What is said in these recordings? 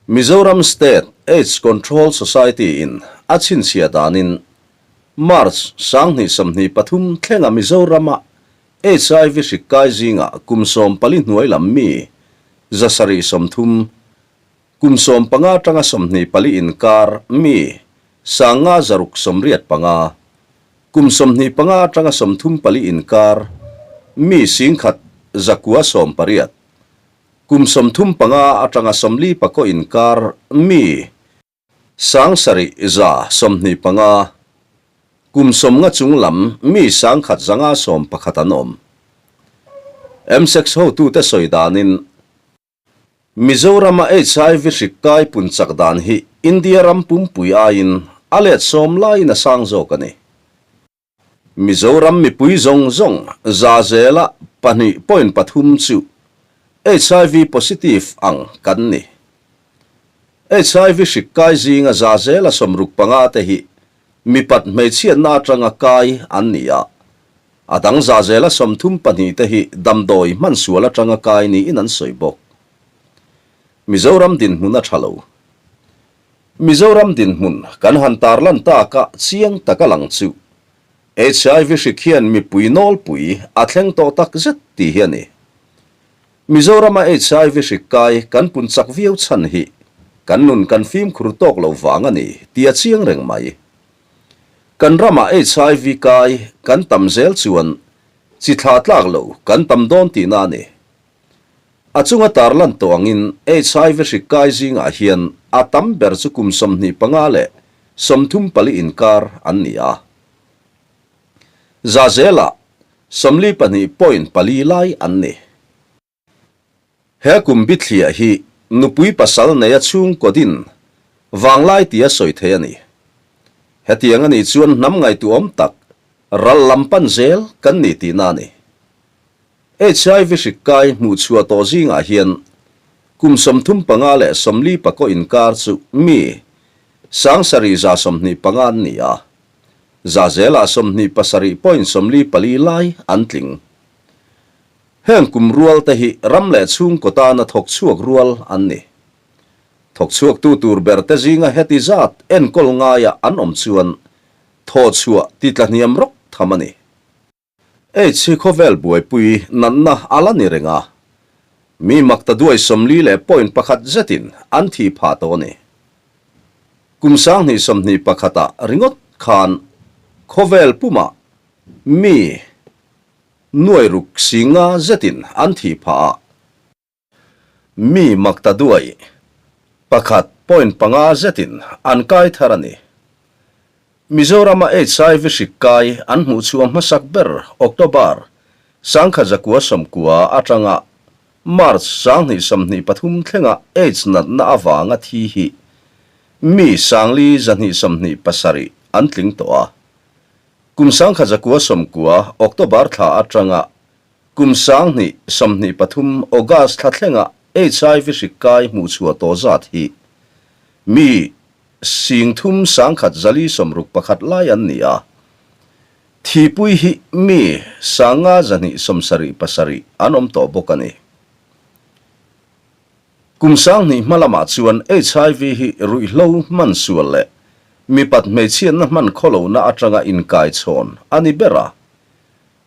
Mizoram State Aids Control Society in a chhinchhiah danin March 2023 thlenga Mizorama HIV hrik kai zingah kum 14 hnuai lam mi 730, kum 15 atanga 24 inkar mi 585, kum 25 atanga 34 inkar mi 1118, kum 35 atanga 44 inkar mi 7125, kum 50 chung lam mi 1191 an awm. MSEX hotute sawi danin Mizorama HIV hrik kai pun chak dan hi India ram pumpui aiin a let sawm laiin a sang zawk a ni. Mizoram mipui zawng zawng za zela 2.3 chu HIV positive ang kan ni. HIV hrik kai zinga za zela 65 te hi mipat hmeichhiatna atanga kai an ni a, a dang za zela 32 te hi damdawi hman sual atanga kai niin an sawi bawk. Mizoram dinhmun a tha lo. Mizoram dinhmun kan han tarlan taka chiang taka lang chu HIV hrik hian mipui nawlpui a thleng tawh tak zet tih hi a ni. Mizorama HIV hrik kai kan pun chak viau chhan hi kan nun kan fimkhur tawk lo vang a ni tih a chiang reng mai. Kan ramah HIV kai kan tam zel chuan chi thla tlak lo kan tam dawn tihna a ni. A chunga tarlan tawh angin HIV hrik kai zingah hian a tam ber chu kum 25 leh 34 inkar an ni a. Za zelah 42.4 lai an ni. He kum bithliah hi nupui pasal neia chhungkaw din vanglai tia sawi thei a ni. Hetiang a nih chuan hnam ngaihtuahawm tak ral lam pan zel kan ni tihna a ni. HIV hrik kai hmuh chhuah tawh zingah hian kum 35 leh 44 inkar chu mi 7125 an ni a, za zelah 27.44 lai an tling. Heng kum rual te hi ram leh chhungkaw tana thawk chhuak rual an ni. Thawk chhuaktu tur ber te zinga heti zat enkawl ngaia an awm chuan thaw chhuah titla hniam rawk tham a ni. AIDS hi khawvel buaipui natna a la ni reng a, mi makta duai 40.1 zetin an thi phah tawh a ni. Kum 2021 ah ringawt khan khawvel pumah mi nuai ruk singa zetin an thi phah a, mi makta duai 1.5 zetin an kai thar a ni. Mizorama HIV hrik kai an hmuh chhuah hmasak ber October 1990 atanga March 2023 thlenga AIDS natna avanga thi hi mi 4,227 an tling tawh a. Kum 1990 October thla atanga kum 2023 August thla thlenga HIV hrik kai hmuh chhuah tawh zat hi mi 31,461 lai an ni a. Thipui hi mi 5277 an awm tawh bawk a ni. Kum 20 hma lamah chuan HIV hi ruihhlo hman sual leh mipat hmeichhiatna hman khawlohna atanga inkai chhawn a ni ber a.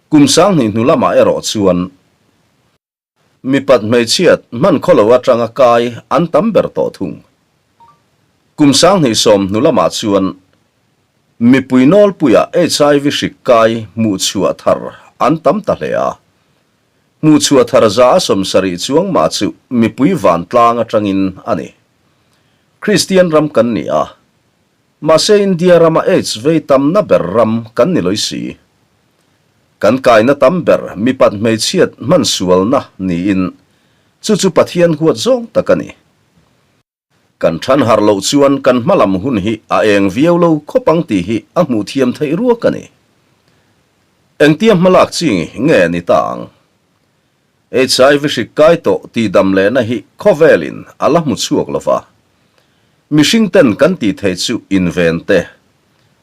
Kum 20 hnu lamah erawh chuan mipat hmeichhiat hman khawlo atanga kai an tam ber tawh thung. Kum 20 hnu lamah chuan mipui nawlpuia HIV hrik kai hmuh chhuah thar an tam ta hle a. Hmuh chhuah thar za a 70 chuang mah chu mipui vantlang atangin a ni. Kristian ram kan ni a, mahse India rama AIDS vei tamna ber ram kan ni loi si. Kan kaina tam ber mipat hmeichhiat hman sualna niin chu chu Pathian huat zawng tak a ni. Kan than har loh chuan kan hmalam hun hi a eng viau lo khawp ang tih hi a hmuh thiam theih ruak a ni. Engtia hmalak chi nge ni ta ang? HIV hrik kai tawh tih dam lehna hi khawvelin a la hmu chhuak lo va. Mihring ten kan tih theih chu inven te,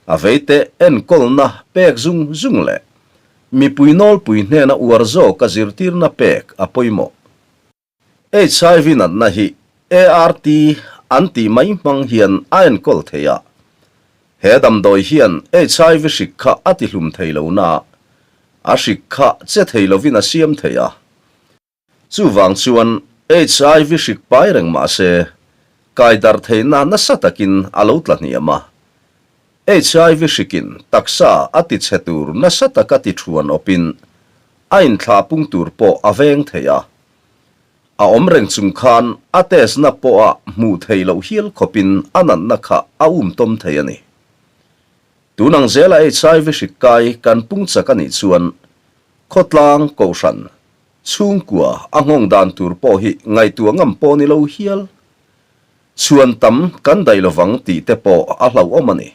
a vei te enkawlna pek zung zung leh mipui nawlpui hnena uar zawk a zirtirna pek a pawimawh. HIV natna hi ART an tih mai hmang hian a enkawl thei a. He damdawi hian HIV hrik kha a tihlum thei lo na, a hrik kha che thei lovin a siam thei a. Chuvang chuan HIV hrik pai reng mah se, kai darh theihna nasa takin a lo tla hniam a. HIV hrikin taksa a ti chhe tur nasa taka ti thuan awpin a inthlah pung tur pawh a veng thei a. A awm reng chung khan a test na pawh a hmuh theih loh hial khawpin a natna kha a um tawm thei a ni. Tun ang zela HIV hrik kai kan pung chak a nih chuan khawtlang kohhran chhungkua a nghawng dan tur pawh hi ngaihtuah ngam pawh ni lo hial. Chhuan tam kan daih lovang tih te pawh a hlauhawm a ni.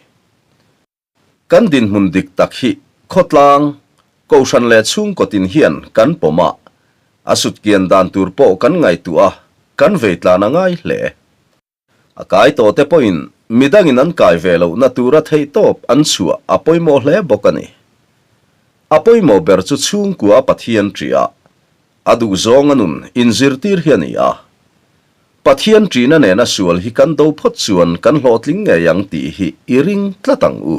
Kan dinhmun dik tak hi khawtlang, kohhran leh chhungkaw tin hian kan pawm a, a sutkian dan tur pawh kan ngaihtuah a, kan vei tlan a ngai hle. A kai tawh te pawhin midangin an kai ve lohna tura theihtawp an chhuah a pawimawh hle bawk a ni. A pawimawh ber chu chhungkua Pathian ṭiah a duhzawng a nun inzirtir hi a ni a. Pathian ṭihna nena sual hi kan do phawt chuan kan hlawhtling ngei ang tih hi i ring tlat ang u.